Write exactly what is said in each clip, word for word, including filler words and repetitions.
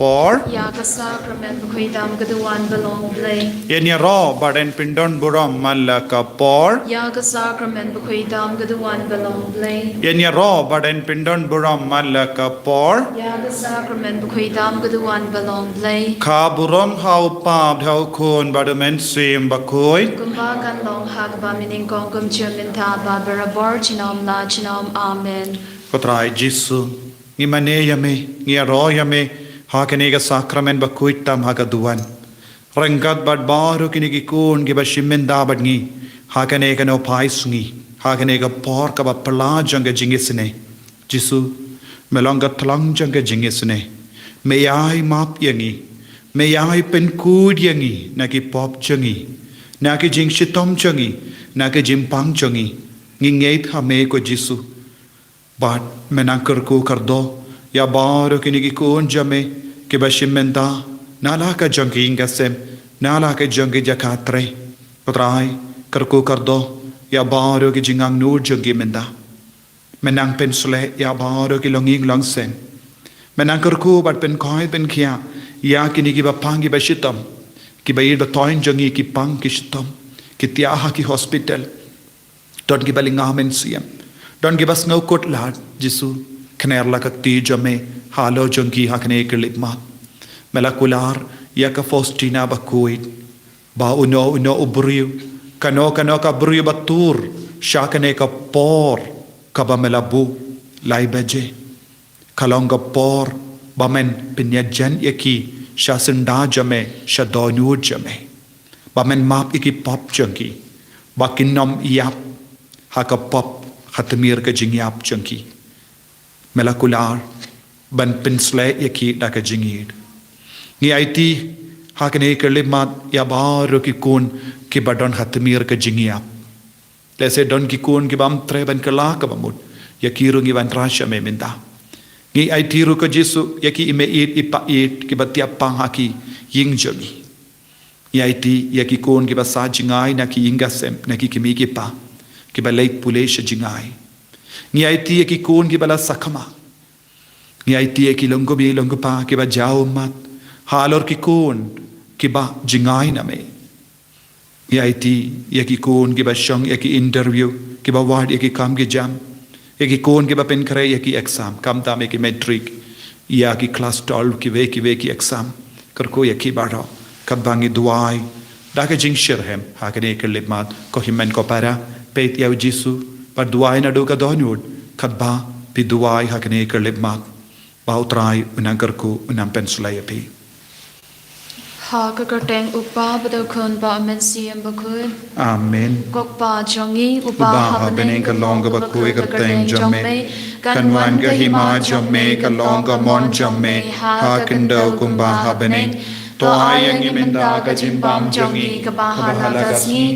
por. Ïa ka sakramen bakhuid tam ka duwan ba long Blei. Yn ïaroh bad yn pyndon burom man la ka por. Ïa ka sakramen bakhuid tam ka duwan ba long Blei. Yn ïaroh bad yn pyndon burom man la ka por. Ïa ka sakramen bakhuid tam ka duwan ba long Blei. Ka burom ha u Kpa bad ha u Khun bad u Mynsiem Bakhuid. Kumba kan long ha kaba mynnyngkong, kumjuh mynta bad barabor junom la junom. Amen. Ko Trai Jisu, ngi mane ïa me, ngi ïaroh ïa me ha kane ka sakramen bakhuid tam ha ka duwan. Ryngkat bad baroh kine ki khun kiba shim bynta bad ngi ha kane ka nongpynsngi, ha kane ka por kaba phylla jong ka jingisynei. Jisu, me long ka tlang jong ka jingisynei. Me ïai map ïa ngi, me ïai pynkhuid ïa ngi na ki pop jong ngi, na ki jingshitom jong ngi, na ki jingpang jong ngi. Ngi ngeit ha me ko Jisu. Bad me nang kyrkhu kyrdoh ïa baroh kine ki khun jong me kiba shim bynta na la ka jong ki ïing ka sem, na la ka jong ki jaka trei. Ko Trai, kyrkhu kyrdoh ïa baroh ki jingangnud jong ki mynta. Me nang pynshlei ïa baroh ki longïing longsem. Me nang kyrkhu bad pynkhuid pynkhiah ïa kine kiba pang kiba shitom, kiba ïeit ba thoiñ jong ngi ki pang ki shitom, ki thiah ha ki hospital. Don kiba lynga mynsiem, don kiba sngewkhuslai. Jisu, kner la ka kti jong me halor jong ki ha kane ka khyllipmat. Me la kular ïa ka Faustina bakhuid, ba uno uno u briew, kano kano ka briew ba tur sha kane ka por kaba me la buh lai baje. Ka long ka por ba men pynïajan ïa ki sha syndah jong me, sha dohnud jong me. Ba men map ïa ki pop jong ki, ba kin ym ïap ha ka pop ha tmier ka jingïap jong ki. Me la kular ban pynshlei ïa ki da ka jingïeit. Ngi aiti ha kane ka khyllipmat ïa baroh ki khun kiba don ha tmier ka jingïap. Lehse don ki khun kiba ym treh ban kylla kaba mut, ïa ki ruh ngi wanrah sha me mynta. Ngi aiti ruh ko Jisu ïa ki i mei ïeit i pa ïeit kiba thiah pang ha ki ïing jong ngi. Ngi aiti ïa ki khun kiba sah jngai na ki ïing ka sem, na ki kmie ki kpa kiba leit pule sha jngai. Ngi aiti ïa ki khun kiba la sakma. Ngi aiti ïa ki long kmie long kpa kiba jaw ummat halor ki khun kiba jngai na me. Ngi aiti ïa ki khun kiba shong ïa ki interview, kiba wad ïa ki kam ki jam, ïa ki khun kiba pynkhreh ïa ki exam, khamtam ïa ki matric, ïa ki klas twelve, kiwei kiwei ki exam. Kyrkhu ïa ki baroh, katba ngi duwai da ka jingshitrhem ha kane ka khyllipmat. Ko hynmen ko para, peit ïa u Jisu bad duwai naduh ka dohnud, katba phi duwai ha kane ka khyllipmat, ba u Trai un nang kyrkhu, un nang pynshlei ïa phi. Ha ka kyrteng u Kpa bad u Khun bad u Mynsiem Bakhuid. Amen. Ko Kpa jong ngi uba ha bneng, ka long kaba khuid ka kyrteng jong me. Kan wan ka hima jong me, ka long ka mon jong me ha ka khyndew kumba ha bneng. To ai ïa ngi mynta ka jingbam jong ngi kaba ha la ka sngi.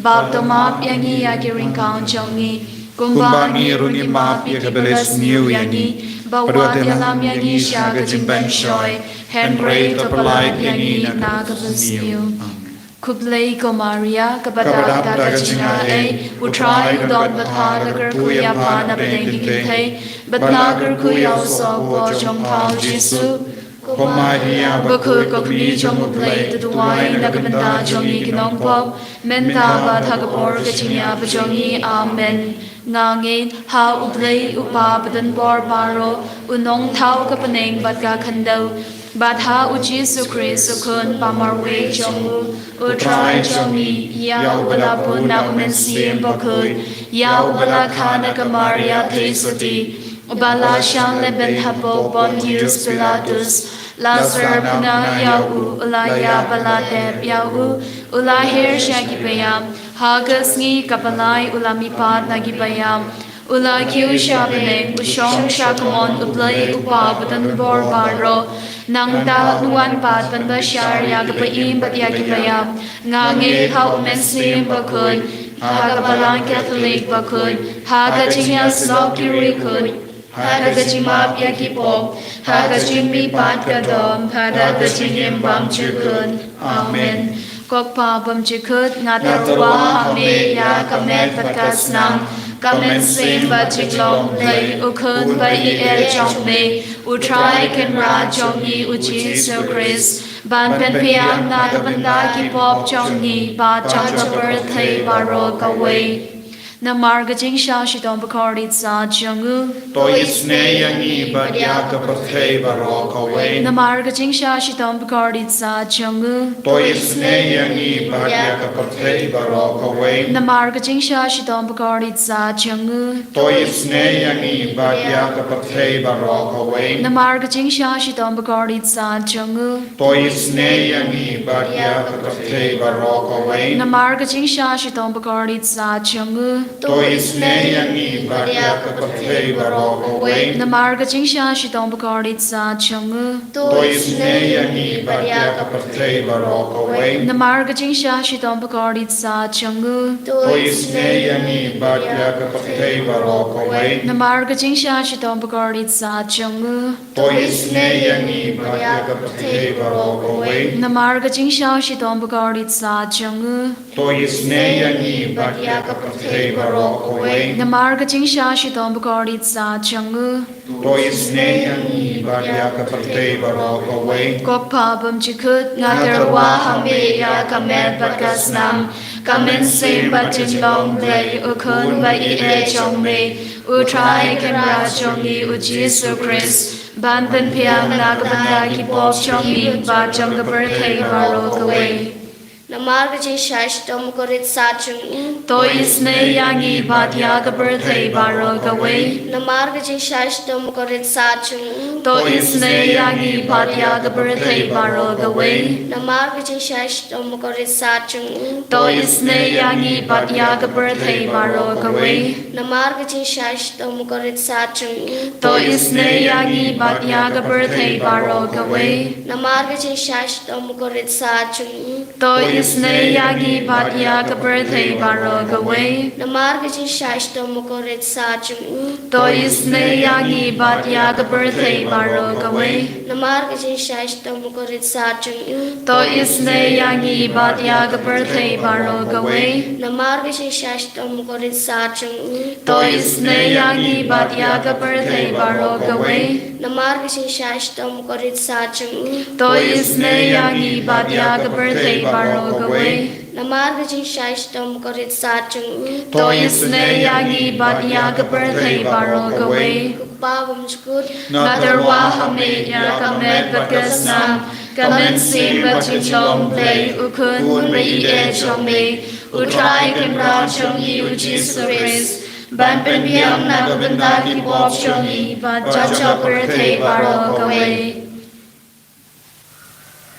Bad to map ïa ngi ïa ki ryngkang jong ngi, kumba ngi ruh ngi map ïa kiba la sniew ïa ngi. Bad wat ïalam ïa ngi sha ka jingpynshoi, hynrei to pyllait ïa ngi na kaba sniew. Khublei ko Maria, kaba dap da ka jingaiei, u Trai u don bad pha, la kyrkhu ïa pha na pdeng ki kynthei, bad la kyrkhu ïa u sohpop jong pha u Jisu. Ko Maria bakhuid, ko Kmie jong u Blei, to duwai na ka bynta jong ngi ki nongpop, mynta bad ha ka por ka jingïap jong ngi. Amen. Nga ngeit ha u Blei u Kpa badonbor baroh, u nongthaw ka bneng bad ka khyndew, bad ha u Jisu Khrist u Khun ba marwei jong u, u Trai jong ngi, ïa uba la bun na u Mynsiem Bakhuid, ïa uba la kha na ka Maria theisotti, uba la shah lehbeiñ hapoh Pontius Pilatus, la syrphna ïa u, u la ïap bad la tep ïa u, u la her sha kiba ïap, ha ka sngi kaba lai u la mihpat na kiba ïap, u la kiew sha bneng, u shong sha kamon u Blei u Kpa badonbor baroh. Nangta un wan pat ban bishar ïa kiba im bad ïa kiba ïap. Nga ngeit ha u Mynsiem Bakhuid, ha ka Balang Katholik bakhuid, ha ka jingïasyllok ki riewkhuid, ha ka jingmap ïa ki pop, ha ka jingmihpat ka doh, ha ka jingim bymjukut. Amen. Ko Kpa bymjukut, nga tyrwa ha me ïa ka met bad ka snam, Ka mynsiem bad jinglong Blei, U Khun ba ïeit jong me, U Trai Kynrad jong ngi U Jisu Khrist, ban pynbiang na ka bynta ki pop jong ngi bad jong ka pyrthei baroh kawei. Namar ka jingshah shitom bakordit sat jong u, to isynei ïa ngi bad ïa ka pyrthei baroh kawei. Namar ka jingshah shitom bakordit sat jong u, to isynei ïa ngi bad ïa ka pyrthei baroh kawei. Namar ka jingshah shitom bakordit sat jong u, to isynei ïa ngi bad ïa ka pyrthei baroh kawei. Namar ka jingshah shitom bakordit sat jong u, to isynei ïa ngi bad ïa ka pyrthei baroh kawei. Namar ka jingshah shitom bakordit sat jong u, to isynei ïa ngi bad ïa ka pyrthei baroh kawei. Namar ka jingshah shitom bakordit sat jong u, to isynei ïa ngi bad ïa ka pyrthei baroh kawei. Namar ka jingshah shitom bakordit sat jong u, to isynei ïa ngi bad ïa ka pyrthei baroh kawei. Namar ka jingshah shitom bakordit sat jong u, to isynei ïa ngi bad ïa ka pyrthei baroh kawei. Namar ka jingshah shitom bakordit sat jong u, to isynei ïa ngi bad ïa ka pyrthei baroh kawei. Namar ka jingshah shitom bakordit sat jong u, to isynei ïa ngi bad ïa ka pyrthei baroh kawei. Ko Kpa bymjukut, nga tyrwa ha me ïa ka met bad ka snam, ka mynsiem bad jinglong Blei, U Khun ba ïeit jong me, U Trai Kynrad jong ngi U Jisu Khrist, ban pynbiang na ka bynta ki pop jong ngi bad jong ka pyrthei baroh kawei. Namar ka jingshah shitom bakordit sat jong u, to isynei ïa ngi bad ïa ka pyrthei baroh kawei. Namar ka jingshah shitom bakordit sat jong u, to isynei ïa ngi bad ïa ka pyrthei baroh kawei. Namar ka jingshah shitom bakordit sat jong u, to isynei ïa ngi bad ïa ka pyrthei baroh kawei. Namar ka jingshah shitom bakordit sat jong u, to isynei ïa ngi bad ïa ka pyrthei baroh kawei. Namar ka jingshah shitom bakordit sat jong u, to isynei ïa ngi bad ïa ka pyrthei baroh kawei. Namar ka jingshah shitom bakordit sat jong u, to isynei ïa ngi bad ïa ka pyrthei baroh kawei. Namar ka jingshah shitom bakordit sat jong u, to isynei ïa ngi bad ïa ka pyrthei baroh kawei. Namar ka jingshah shitom bakordit sat jong u, to isynei ïa ngi bad ïa ka pyrthei baroh kawei. Namar ka jingshah shitom bakordit sat jong u, to isynei ïa ngi bad ïa ka pyrthei baroh kawei. Namar ka jingshah shitom bakordit sat jong u, to isynei ïa ngi bad ïa ka pyrthei baroh kawei. Ko Kpa bymjukut, nga tyrwa ha me ïa ka met bad ka snam, ka mynsiem bad jinglong Blei, U Khun ba ïeit jong me, U Trai Kynrad jong ngi U Jisu Khrist, ban pynbiang na ka bynta ki pop jong ngi bad jong ka pyrthei baroh kawei.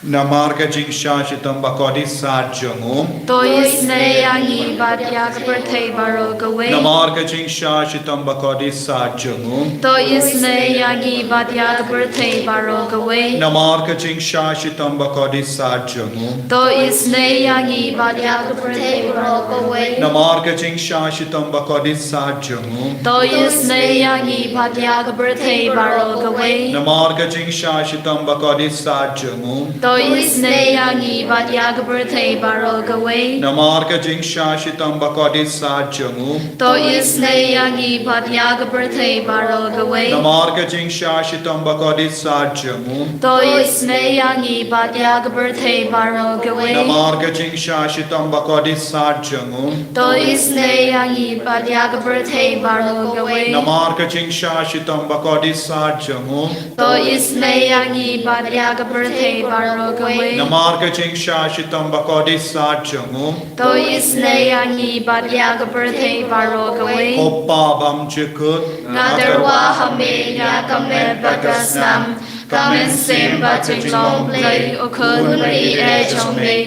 Namar ka jingshah shitom bakordit sat jong u, to isynei ïa ngi bad ïa ka pyrthei baroh kawei. Namar ka jingshah shitom bakordit sat jong u, to isynei ïa ngi bad ïa ka pyrthei baroh kawei. Namar ka jingshah shitom bakordit sat jong u, to isynei ïa ngi bad ïa ka pyrthei baroh kawei. Namar ka jingshah shitom bakordit sat jong u, to isynei ïa ngi bad ïa ka pyrthei baroh kawei. Namar ka jingshah shitom bakordit sat jong u, to isynei ïa ngi bad ïa ka pyrthei baroh kawei. Namar ka jingshah shitom bakordit sat jong u, to isynei ïa ngi bad ïa ka pyrthei baroh kawei. Namar ka jingshah shitom bakordit sat jong u, to isynei ïa ngi bad ïa ka pyrthei baroh kawei. Namar ka jingshah shitom bakordit sat jong u, to isynei ïa ngi bad ïa ka pyrthei baroh kawei. Namar ka jingshah shitom bakordit sat jong u, to isynei ïa ngi bad ïa ka pyrthei baroh kawei. Namar ka jingshah shitom bakordit sat jong u, to isynei ïa ngi bad ïa ka pyrthei baroh kawei. Ko Kpa bymjukut, nga tyrwa ha me ïa ka met bad ka snam, ka mynsiem bad jinglong Blei, U Khun ba ïeit jong me,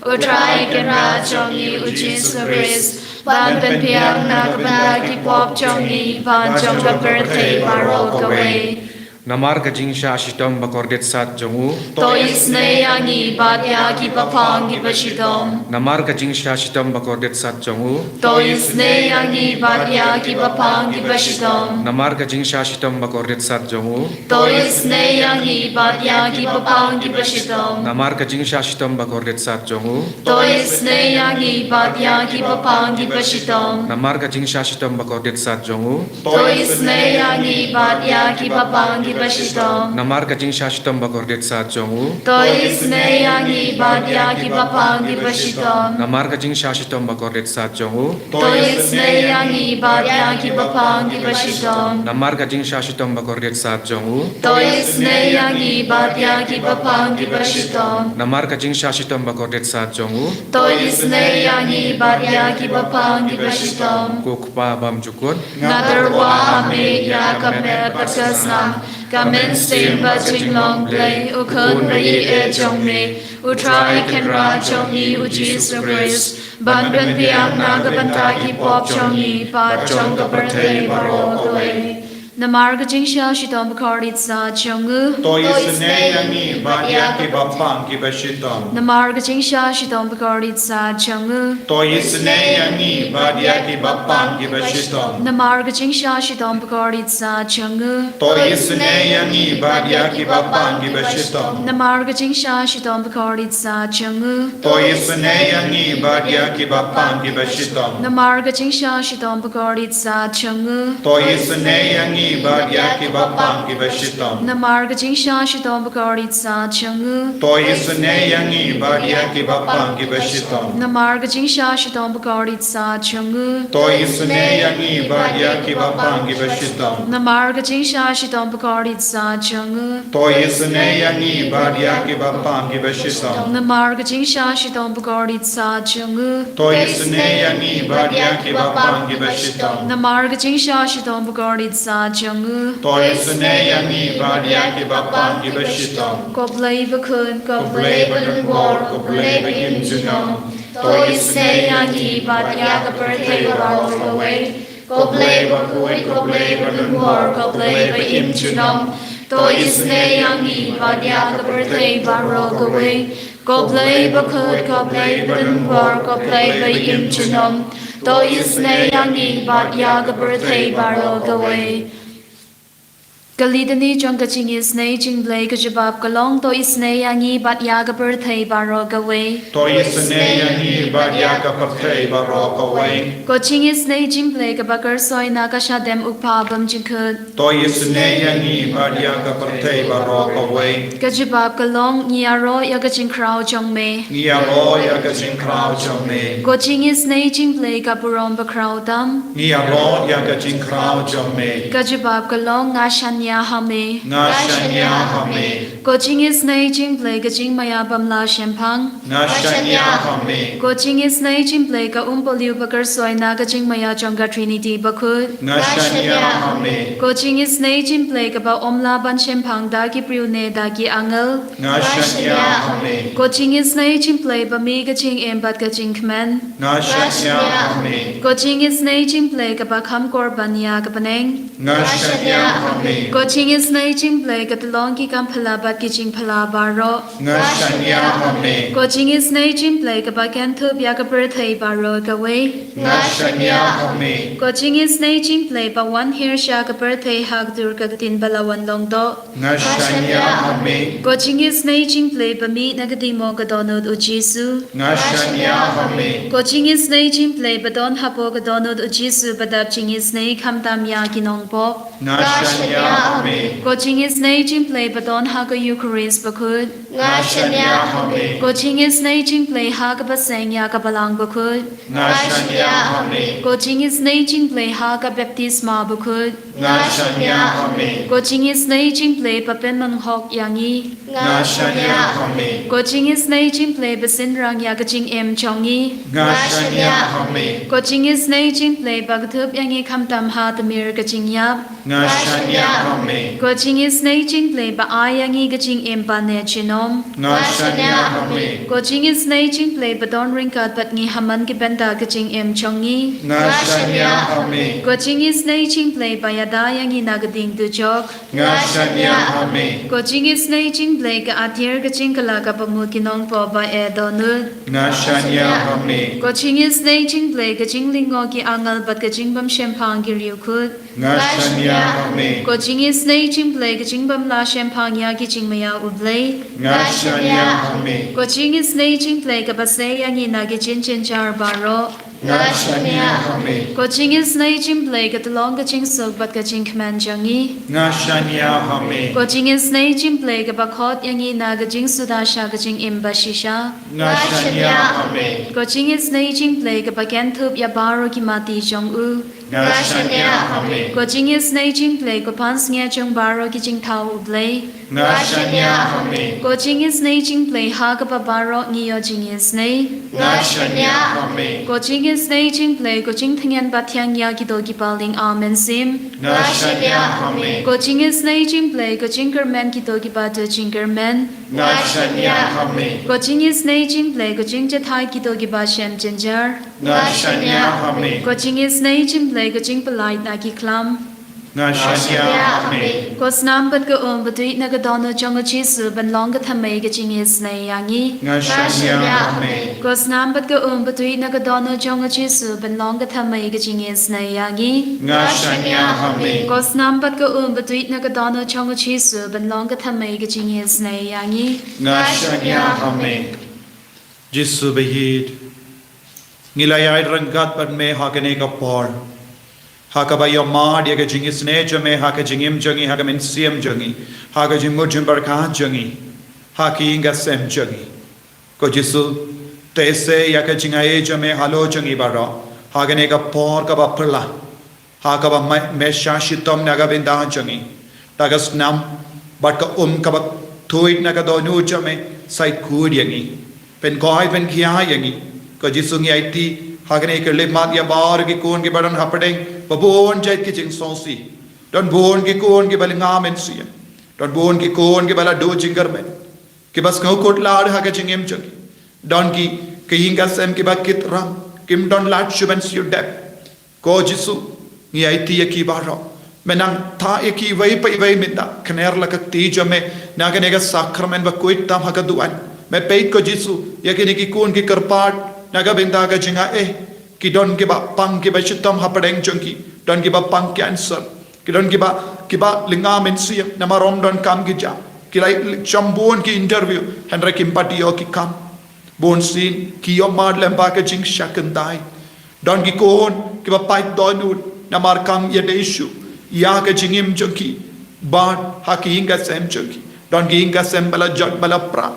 U Trai Kynrad jong ngi U Jisu Khrist, ban pynbiang na ka bynta ki pop jong ngi bad jong ka pyrthei baroh kawei. Namar ka jingshah shitom bakordit sat jong u. To isynei ïa ngi bad ïa ki baphang ki bashitom. Namar ka jingshah shitom bakordit sat jong u. To isynei ïa ngi bad ïa ki baphang ki bashitom. Namar ka jingshah shitom bakordit sat jong u. To isynei ïa ngi bad ïa ki baphang ki bashitom. Namar ka jingshah shitom bakordit sat jong u. To isynei ïa ngi bad ïa ki baphang ki bashitom. Namar ka jingshah shitom bakordit sat jong u. To isynei ïa ngi bad ïa ki baphang ki bashitom. Namar ka jingshah shitom bakordit sat jong u. To isynei ïa ngi bad ïa ki baphang ki bashitom. Namar ka jingshah shitom bakordit sat jong u. To isynei ïa ngi bad ïa ki baphang ki bashitom. Namar ka jingshah shitom bakordit sat jong u. To isynei ïa ngi bad ïa ki baphang ki bashitom. Namar ka jingshah shitom bakordit sat jong u. To isynei ïa ngi bad ïa ki baphang ki bashitom. Ko Kpa bymjukut. Nga tyrwa ha me ïa ka met bad ka snam. Ka mynsiem bad jinglong Blei, U Khun ba ïeit jong me, U Trai Kynrad jong ngi U Jisu Khrist, ban pynbiang na ka bynta ki pop jong ngi bad jong ka pyrthei baroh kawei. Namar ka jingshah shitom bakordit sat jong u. To isynei ïa ngi bad ïa ki baphang ki bashitom. Namar ka jingshah shitom bakordit sat jong u. To isynei ïa ngi bad ïa ki baphang ki bashitom. Namar ka jingshah shitom bakordit sat jong u. To isynei ïa ngi bad ïa ki baphang ki bashitom. Namar ka jingshah shitom bakordit sat jong u. To isynei ïa ngi bad ïa ki baphang ki bashitom. Namar ka jingshah shitom bakordit sat jong u. To isynei ïa ngi bad ïa ki baphang ki bashitom. Namar ka jingshah shitom bakordit sat jong u. To isynei ïa ngi bad ïa ki baphang ki bashitom. Namar ka jingshah shitom bakordit sat jong u. To isynei ïa ngi bad ïa ki baphang ki bashitom. Namar ka jingshah shitom bakordit sat jong u. To isynei ïa ngi bad ïa ki baphang ki bashitom. Namar ka jingshah shitom bakordit sat jong u. To isynei ïa ngi bad ïa ki baphang ki bashitom. Namar ka jingshah shitom bakordit sat jong u. To isynei ïa ngi bad ïa ki baphang ki bashitom. Ko Blei bakhun, ko Blei balynbor, ko Blei ba im junom. To isynei ïa ngi bad ïa ka pyrthei baroh kawei. Ko Blei bakhuid, ko Blei balynbor, ko Blei ba im junom. To isynei ïa ngi bad ïa ka pyrthei baroh kawei. Ko Blei bakhuid, ko Blei balynbor, ko Blei ba im junom. To isynei ïa ngi bad ïa ka pyrthei baroh kawei. Ka Litany jong ka jingisynei jingblei ka jubab ka long, to isynei ïa ngi bad ïa ka pyrthei baroh kawei. To isynei ïa ngi bad ïa ka pyrthei baroh kawei. Ko jingisynei jingblei kaba kyrsoi na ka shadem U Kpa bymjukut. To isynei ïa ngi bad ïa ka pyrthei baroh kawei. Ka jubab ka long, ngi ïaroh ïa ka jingkhraw jong me. Ngi ïaroh ïa ka jingkhraw jong me. Ko jingisynei jingblei ka burom bakhraw tam. Ngi ïaroh ïa ka jingkhraw jong me. Ka jubab ka long, nga shaniah ha me. Nga shaniah ha me. Ko jingisynei jingblei ka jingmaïa bymlah shemphang. Nga shaniah ha me. Ko jingisynei jingblei ka umpohliew ba kyrsoi na ka jingmaïa jong ka Trinity bakhuid. Nga shaniah ha me. Ko jingisynei jingblei kaba ym lah ban shemphang da ki briew ne da ki angel. Nga shaniah ha me. Ko jingisynei jingblei ba mih ka jingim bad ka jingkmen. Nga shaniah ha me. Ko jingisynei jingblei kaba kham kor ban ïa ka bneng. Nga shaniah ha me. Ko jingisynei jingblei ka tyllong ki kam phylla bad ki jingphylla baroh. Nga shaniah ha me. Ko jingisynei jingblei kaba kynthup ïa ka pyrthei baroh kawei. Nga shaniah ha me. Ko jingisynei jingblei ba wan hiar sha ka pyrthei ha ka dur ka ktien ba la wan long doh. Nga shaniah ha me. Ko jingisynei jingblei ba mih na ka dei mo ka dohnud U Jisu. Nga shaniah ha me. Ko jingisynei jingblei ba don hapoh ka dohnud U Jisu ba dap jingisynei khamtam ïa ki nongpop. Nga shaniah ha me. Ko jingisynei jingblei ba don ha ka Eukharist bakhuid. Nga shaniah ha me. Ko jingisynei jingblei ha kaba seng ïa ka Balang bakhuid. Nga shaniah ha me. Ko jingisynei jingblei ha ka baptisma bakhuid. Nga shaniah ha me. Ko jingisynei jingblei ba pynmynhok ïa ngi. Nga shaniah ha me. Ko jingisynei jingblei ba synrang ïa ka jingim jong ngi. Nga shaniah ha me. Ko jingisynei jingblei ba kthup ïa ngi khamtam ha tmier ka jingïap. Nga shaniah ha me. Ko jingisynei jingblei ba ai ïa ngi ka jingim ba neh junom. Nga shaniah ha me. Ko jingisynei jingblei ba don ryngkat bad ngi ha man ki bynta ka jingim jong ngi. Nga shaniah ha me. Ko jingisynei jingblei ba ïa da ïa ngi na ka ding dujok. Nga shaniah ha me. Ko jingisynei jong U Blei ka atiar ka jingkylla kaba mut ki nongpoh ba eh dohnud. Nga shaniah ha me. Ko jingisynei jong U Blei ka jinglyngngoh ki angel bad ka jingbym shemphang ki riewkhuid. Nga shaniah ha me. Ko jingisynei jong U Blei ka jingbym lah shemphang ïa ki jingmaïa U Blei. Nga shaniah ha me. Ko jingisynei jong U Blei kaba sei ïa ngi na ki jingjynjar baroh. Nga shaniah ha me. Ko jingisynei jong U Blei ka tyllong ka jingsuk bad ka jingkmen jong ngi. Nga shaniah ha me. Ko jingisynei jong U Blei kaba khot ïa ngi na ka jingsuda sha ka jingim bashisha. Nga shaniah ha me. Ko jingisynei jong U Blei kaba kynthup ïa baroh ki mati jong u. Nga shaniah ha me. Ko jingisynei jong U Blei ko pansngiat jong baroh ki jingthaw U Blei. Nga shaniah ha me. Ko jingisynei jong U Blei ha kaba baroh ngi ïoh jingisynei. Nga shaniah ha me. Ko jingisynei jong U Blei ko jingtngen ba thiang ïa kito kiba lyngba mynsiem. Nga shaniah ha me. Ko jingisynei jong U Blei ko jingkyrmen kito kiba duh jingkyrmen. Nga shaniah ha me. Ko jingisynei jong U Blei ko jingjahthait kito kiba shem jynjar. Nga shaniah ha me. Ko jingisynei jong U Blei ko jingpyllait na ki khlam. Nga shaniah ha me. Ko snam bad ka um ba tuid na ka dohnud jong U Jisu ban long ka thymmei ka jingisynei ïa ngi. Nga shaniah ha me. Ko snam bad ka um ba tuid na ka dohnud jong U Jisu ban long ka thymmei ka jingisynei ïa ngi. Nga shaniah ha me. Ko snam bad ka um ba tuid na ka dohnud jong U Jisu ban long ka thymmei ka jingisynei ïa ngi. Nga shaniah ha me. Jisu ba ïeit, ngi la ïaid ryngkat bad me ha kane ka por, ha kaba ïohmad ïa ka jingisynei jong me ha ka jingim jong ngi, ha ka mynsiem jong ngi, ha ka jingmut jingpyrkhat jong ngi, ha ki ïing ka sem jong ngi. Ko Jisu, te se ïa ka jingai jong me halor jong ngi baroh ha kane ka por kaba phylla, ha kaba me, me shah shitom na ka bynta jong ngi. Da ka snam bad ka um kaba tuid na ka dohnud jong me, sa khuid ïa ngi, pynkoit pynkhia ïa ngi. Ko Jisu, ngi aiti ha kane ka khyllipmat ïa baroh ki khun kiba don hapdeng ba bun jait ki jingsngewsih. Don bun ki khun kiba lyngba mynsiem. Don bun ki khun kiba la duh jingkyrmen, kiba sngewkhuslai ha ka jingim jong ki. Don ki, ki ïing ka sem kiba kit ram, kim don lad shuh ban siew dep. Ko Jisu, ngi aiti ïa ki baroh. Me nang thah ïa ki iwei pa iwei mynta, kner la ka kti jong me na kane ka sakramen ba khuid tam ha ka duwan. Me peit ko Jisu, ïa kine ki khun ki kyrpad na ka bynta ka jingai, ki don kiba pang kiba shitom hapdeng jong ki, don kiba pang cancer, ki don kiba, kiba lyngba mynsiem namar ym don kam ki jam. Ki la shim bun ki interview hynrei kim pat ïoh ki kam. Bun sien ki ïohmad lem bad ka jingshah kynthai. Don ki khun kiba pait dohnud namar kam ïadei shuh ïa ka jingim jong ki bad ha ki ïing ka sem jong ki. Don ki ïing ka sem ba la jot ba la pra.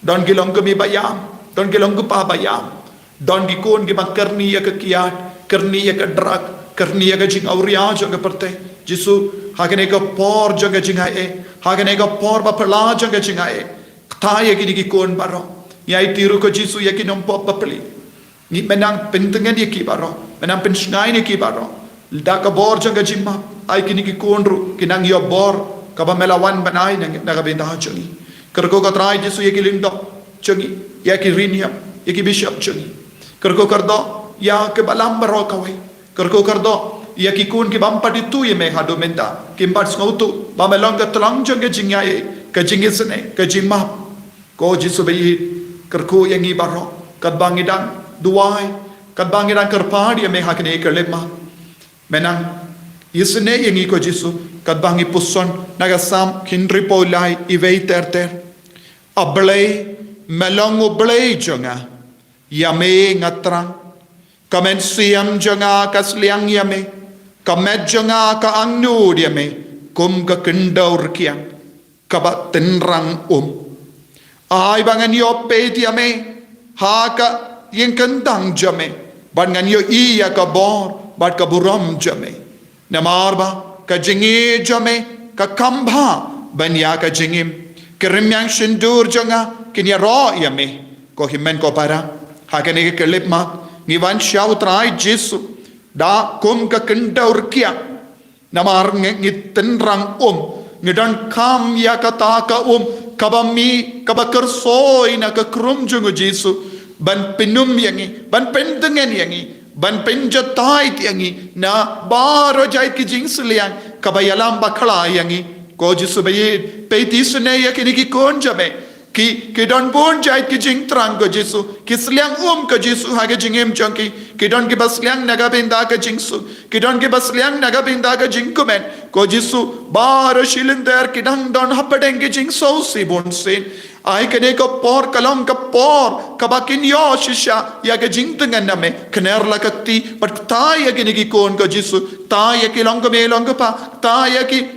Don ki long kmie ba ïam, don ki long kpa ba ïam. Don ki khun kiba kyrni ïa ka kiad, kyrni ïa ka drug, kyrni ïa ka jingawria jong ka pyrthei. Jisu, ha kane ka por jong ka jingai, ha kane ka por ba phylla jong ka jingai, kta ïa kine ki khun baroh. Ngi aiti ruh ko Jisu ïa ki nongpop bapli. Ngi, me nang pyntngen ïa ki baroh, me nang pynshngaiñ ïa ki baroh da ka bor jong ka jingmap. Ai kine ki khun ruh ki nang ïoh bor kaba me la wan ban ai na, na ka bynta jong ngi. Kyrkhu ko Trai Jisu ïa ki lyngdoh jong ngi, ïa ki riewniam, ïa ki bishop jong ngi. Kyrkhu kyrdoh ïa ki balang baroh kawei. Kyrkhu kyrdoh ïa ki khun ki bym pat ithuh ïa me haduh mynta, kim pat sngewthuh ba me long ka tlang jong ka jingïaid, ka jingisynei, ka jingmap. Ko Jisu ba ïeit, kyrkhu ïa ngi baroh katba ngi dang duwai, katba ngi dang kyrpad ïa me ha kane ka khyllipmat. Me nang isynei ïa ngi ko Jisu katba ngi puson na ka Salm hynriewphew lai, iwei ter ter. A Blei, me long U Blei jong nga. Ïa me nga thrang. Ka mynsiem jong nga ka sliang ïa me. Ka met jong nga ka angnud ïa me kum ka khyndew rkiang kaba tynrang um. Ai ba ngan ïoh peit ïa me ha ka ïing kyndang jong me, bad ngan ïohi ïa ka bor bad ka burom jong me. Namar ba ka jingïeit jong me ka kham bha ban ïa ka jingim. Ki rmiang shyntur jong nga kin ïaroh ïa me. Ko hynmen ko para, ha kane ka khyllipmat ngi wan sha U Trai Jisu da kum ka khyndew rkiang. Namar ngi, ngi tynrang um, ngi donkam ïa kata ka um kaba mih, kaba kyrsoi na ka khrum jong U Jisu ban pynum ïa ngi, ban pyntngen ïa ngi, ban pynjahthait ïa ngi na baroh jait ki jingsliang kaba ïalam bakla ïa ngi. Ko Jisu ba ïeit, peit isynei ïa kine ki khun jong me. Ki, ki don bun jait ki jingthrang ko Jisu. Ki sliang um ko Jisu ha ka jingim jong ki. Ki don kiba sliang na ka bynta ka jingsuk. Ki don kiba sliang na ka bynta ka jingkmen. Ko Jisu, baroh shi lynter ki dang don hapdeng ki jingsngewsih bunsien. Ai kane ka por ka long ka por kaba kin ïoh shisha ïa ka jingtngen na me. Kner la ka kti bad kta ïa kine ki khun ko Jisu. Kta ïa ki longkmie longkpa. Kta ïa ki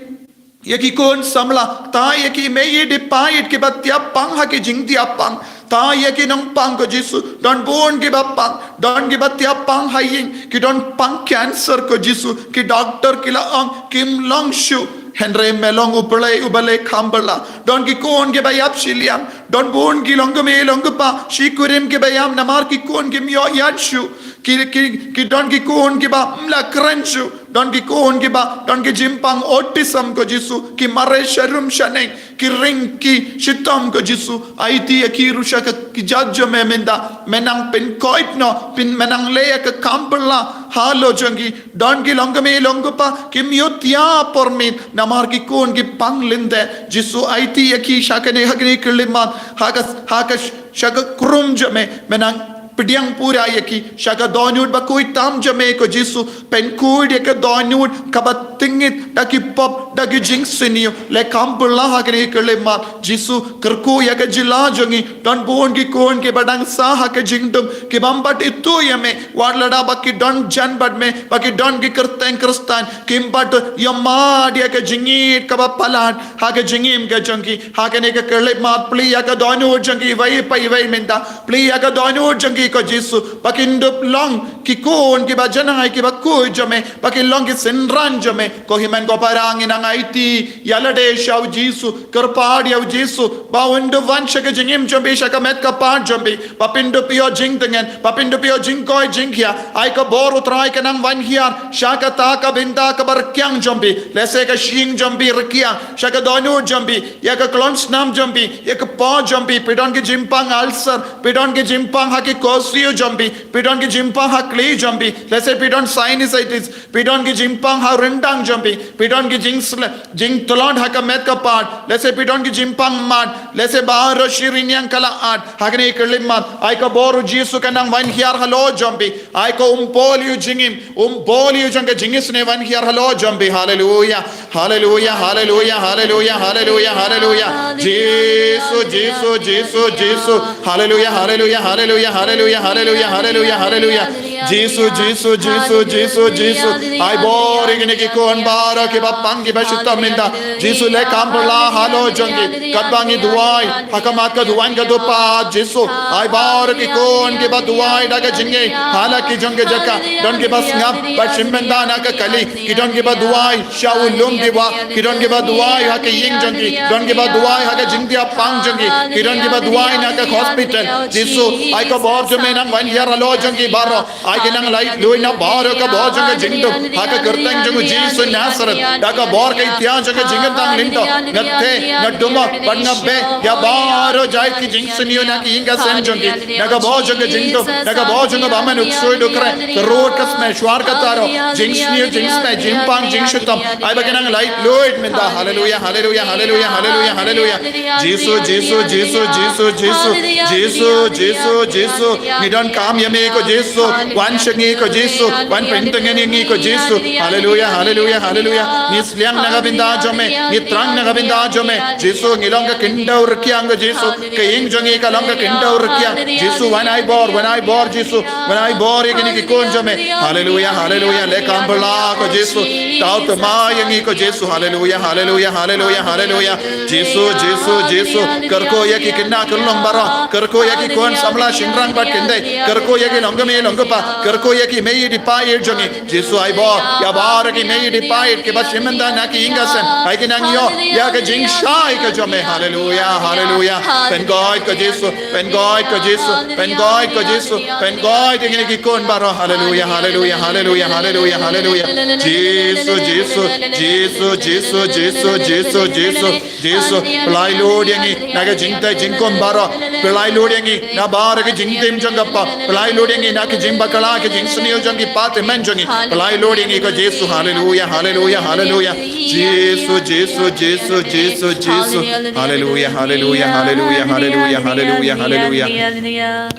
ïa ki khun samla, kta ïa ki mei ïa ki paid kiba tiap pang ha ki jingtiap pang, kta ïa ki nongpang ko Jisu, don bun kiba pang, don kiba tiap pang ha ïing, ki don pang cancer ko Jisu, ki doktor ki la ong, kim long shuh, hynrei me long u Blei uba leh kham bylla, don ki khun kiba ïap shiliang, don bun ki longkmie longkpa, shi kurim kiba ïam namar ki khun kim ïoh ïaid shuh, ki, ki, ki don ki khun kiba ym la kren shuh, don ki khun kiba, don ki jingpang autism ko Jisu, ki mareh sharum shaneng, ki ring ki shitom ko Jisu, aiti ïa ki ruh sha ka ki jait jong me mynta, me nang pynkoit noh, pyn me nang leh ïa ka kham bylla, halor jong ki, don ki longkmie longkpa, kim ïoh tiap por miet, namar ki khun ki pang lyndet, Jisu aiti ïa ki sha kane ha kane ka khyllipmat, ha ka, ha ka sha ka krum jong me, me nang pdiang pura ïa ki, sha ka dohnud bakhuid tam jong me ko Jisu, pynkhuid ïa ka dohnud, kaba tyngeh, da ki pop, da ki jingsniew, leh kham bylla ha kane ka khyllipmat, Jisu, kyrkhu ïa ka jylla jong ngi, don bun ki khun kiba dang sah ha ka jingdum, kibym pat ithuh ïa me, wat lada ba ki don jan bad me, ba ki don ki kyrteng Khristan, kim pat ïohmad ïa ka jingïeit kaba palat, ha ka jingim ka jong ki, ha kane ka khyllipmat plie ïa ka dohnud jong ki iwei pa iwei mynta, plie ïa ka dohnud jong ki ko Jisu, ba kin dup long ki khun kiba janai kiba khuid jong me, ba kin long ki synran jong me, ko hynmen ko para ngi nang aiti, ïa lade sha u Jisu, kyrpad ïa u Jisu, ba un dup wan sha ka jingim jong phi sha ka met ka phad jong phi, ba phin dup ïoh jingtngen, ba phin dup ïoh jingkoit jingkhiah, ai ka bor u Trai ka nang wan hiar, sha kata ka bynta kaba rkiang jong phi, lehse ka shyieng jong phi rkiang, sha ka dohnud jong phi, ïa ka khlong snam jong phi, ïa ka paw jong phi, phi don ki jingpang ulcer, phi don ki jingpang ha ki khusnam jong phi, phi don ki jingpang ha khlieh jong phi, lehse phi don sinusitis, phi don ki jingpang ha ryndang jong phi, phi don ki jingsle, jingtlot ha ka met ka phad, lehse phi don ki jingpang mad, lehse baroh shi rynïeng ka la at, ha kane ka khyllipmat, ai ka bor u Jisu ka nang wan hiar halor jong phi, ai ka umpyllun jingim, umpyllun jong ka jingisynei wan hiar halor jong phi, haleluya, haleluya, haleluya, haleluya, haleluya, haleluya, Jisu, Jisu, Jisu, Jisu, haleluya, haleluya, haleluya, haleluya, haleluya, haleluya, haleluya, Jisu, Jisu, Jisu, Jisu, Jisu, ai bor ïa kine ki khun baroh kiba pang kiba shitom mynta, Jisu leh kham bylla halor jong ki, katba ngi duwai, ha khmat ka duwan ka dupa, Jisu, ai baroh ki khun kiba duwai da ka jingngeit, ha la ki jong ki jaka, don kiba sngap, ba shim bynta na ka kali, ki don kiba duwai, sha u lum ki wah, ki don kiba duwai, ha ka ïing jong ki, don kiba duwai, ha ka jingtiap pang jong ki, ki don kiba duwai, na ka hospital, Jisu, ai ka bor jong me nang wan hiar halor jong ki baroh, ai ki nang laitluid na baroh ka bor jong ka jingdum, ha ka kyrteng jong u Jisu Nasareth, da ka bor ka ïtiar jong ka jingkyntang lyngdoh, nga theh, nga duma, bad nga beh, ïa baroh jait ki jingsniew na ki ïing ka sem jong ki, na ka bor jong ka jingdum, na ka bor jong ka bymman u ksuid u kreh, ka rud ka smet, shwar ka taro, jingsniew, jingsmet, jingpang, jingshitom, ai ba ki nang laitluid mynta, haleluya, haleluya, haleluya, haleluya, haleluya, Jisu, Jisu, Jisu, Jisu, Jisu, Jisu, Jisu, Jisu, ngi donkam ïa me ko Jisu, wan sha ngi ko Jisu, wan pyntngen ïa ngi ko Jisu, haleluya, haleluya, haleluya, ngi sliang na ka bynta jong me, ngi thrang na ka bynta jong me, Jisu, ngi long ka khyndew rkiang ko Jisu, ka ïing jong ngi ka long ka khyndew rkiang, Jisu, wan ai bor, wan ai bor Jisu, wan ai bor ïa kine ki khun jong me, haleluya, haleluya, leh kham bylla ko Jisu, tau thymmai ïa ngi ko Jisu, haleluya, haleluya, haleluya, haleluya, Jisu, Jisu, Jisu, kyrkhu ïa ki khynnah khyllung baroh, kyrkhu ïa ki khun samla shynrang bad khyndai, kyrkhu ïa ki longkmie longkpa, kyrkhu ïa ki mei ïa ki pa ïa jong ngi, Jisu ai bor, ïa baroh ki mei ïa ki pa ïa kiba shim bynta na ki ïing ka sem, ai ki nang ïoh ïa ka jingshai ka jong me, haleluya, haleluya, pynkoit ko Jisu, pynkoit ko Jisu, pynkoit ko Jisu, pynkoit ïa kine ki khun baroh, haleluya, haleluya, haleluya, haleluya, haleluya, Jisu, Jisu, Jisu, Jisu, Jisu, Jisu, Jisu, Jisu, pyllait lut ïa ngi na ka jingtei jingkhum baroh. Pyllait lut ïa ngi na baroh ka jingtim jong ka pop. Pyllait lut ïa ngi na ka jingbak Kylla ka jingsniew jong ki, pat tymmen jong ngi. Kylla ïa lade ïa ngi ko Jisu. Haleluya, haleluya, haleluya. Jisu, Jisu, Jisu, Jisu, Jisu. Haleluya, haleluya, haleluya, haleluya, haleluya, haleluya.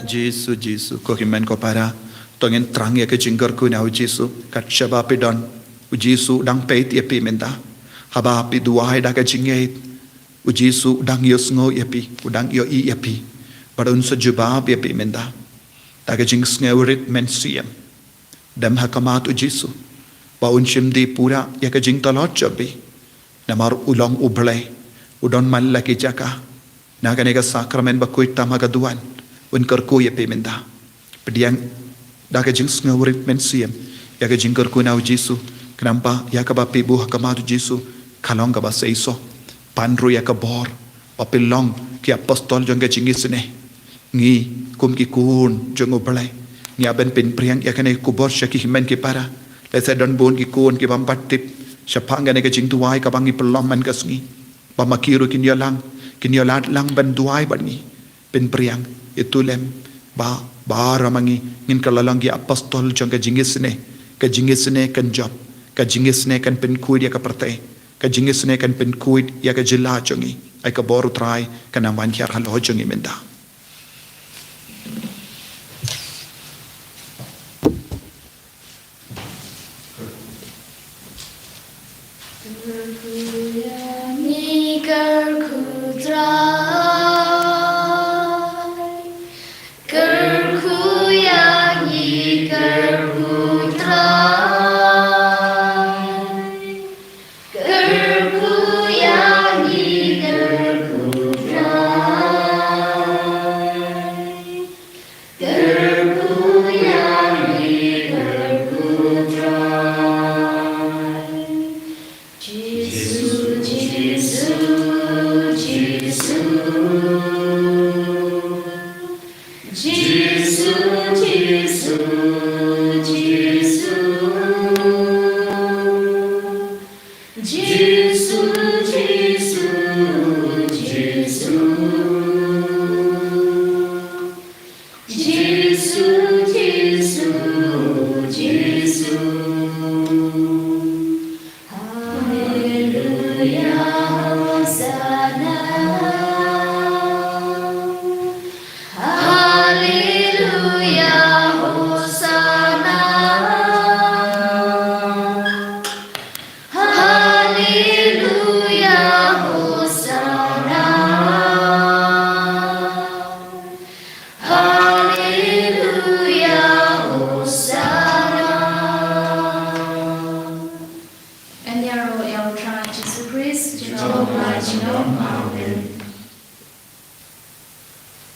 Jisu, Jisu, ko hynmen ko para. To ngin thrang ïa ka jingkyrkhu na u Jisu. Kat shaba phi don, u Jisu u dang peit ïa phi mynta. Haba phi duwai da ka jingngeit, u Jisu u dang ïohsngew ïa phi, u dang ïohi ïa phi. Bad un sa jubab ïa phi mynta da ka jingsngewrit mynsiem. Dem ha khmat u Jisu ba un shim die pura ïa ka jingtlot jong phi. Namar u long U Blei, u don man la ki jaka. Na kane ka sakramen bakhuid tam ha ka duwan, un kyrkhu ïa phi mynta. Pdiang da ka jingsngewrit mynsiem ïa ka jingkyrkhu na u Jisu. Khnang ba ïa kaba phi buh ha khmat u Jisu ka long kaba seisoh. Pan ruh ïa ka bor ba phin long ki apostol jong ka jingisynei. Ngi kum ki khun jong U Blei, ngi hap ban pynphriang ïa kane ka khubor sha ki hynmen ki para. Lehse don bun ki khun ki bym pat tip shaphang kane ka jingduwai kaba ngi pynlong man ka sngi. Ba ma ki ruh kin ïoh lang, kin ïoh lad lang ban duwai bad ngi. Pynphriang, ïathuh lem ba baroh ma ngi ngin kylla long ki apostol jong ka jingisynei. Ka jingisynei kan jop, ka jingisynei kan pynkhuid ïa ka pyrthei, ka jingisynei kan pynkhuid ïa ka jylla jong ngi. Ai ka bor U Trai kan nang wan hiar halor jong ngi mynta. Kyrkhu ïa ngi, kyrkhu Trai. Kyrkhu ïa ngi, kyrkhu Trai. Kyrkhu ïa ngi, kyrkhu Trai. Kyrkhu ïa ngi, kyrkhu Trai. Jisu, Jisu, Jisu. Jisu, Jisu, Jisu. Jisu, Jisu, Jisu. Jisu, Jisu, Jisu. Haleluya, Hosana. Haleluya, Hosana. Haleluya, Hosana. Haleluya, Hosana. Ngi ïaroh ïa U Trai Jisu Khrist, Jehobah jong ngi. Amen.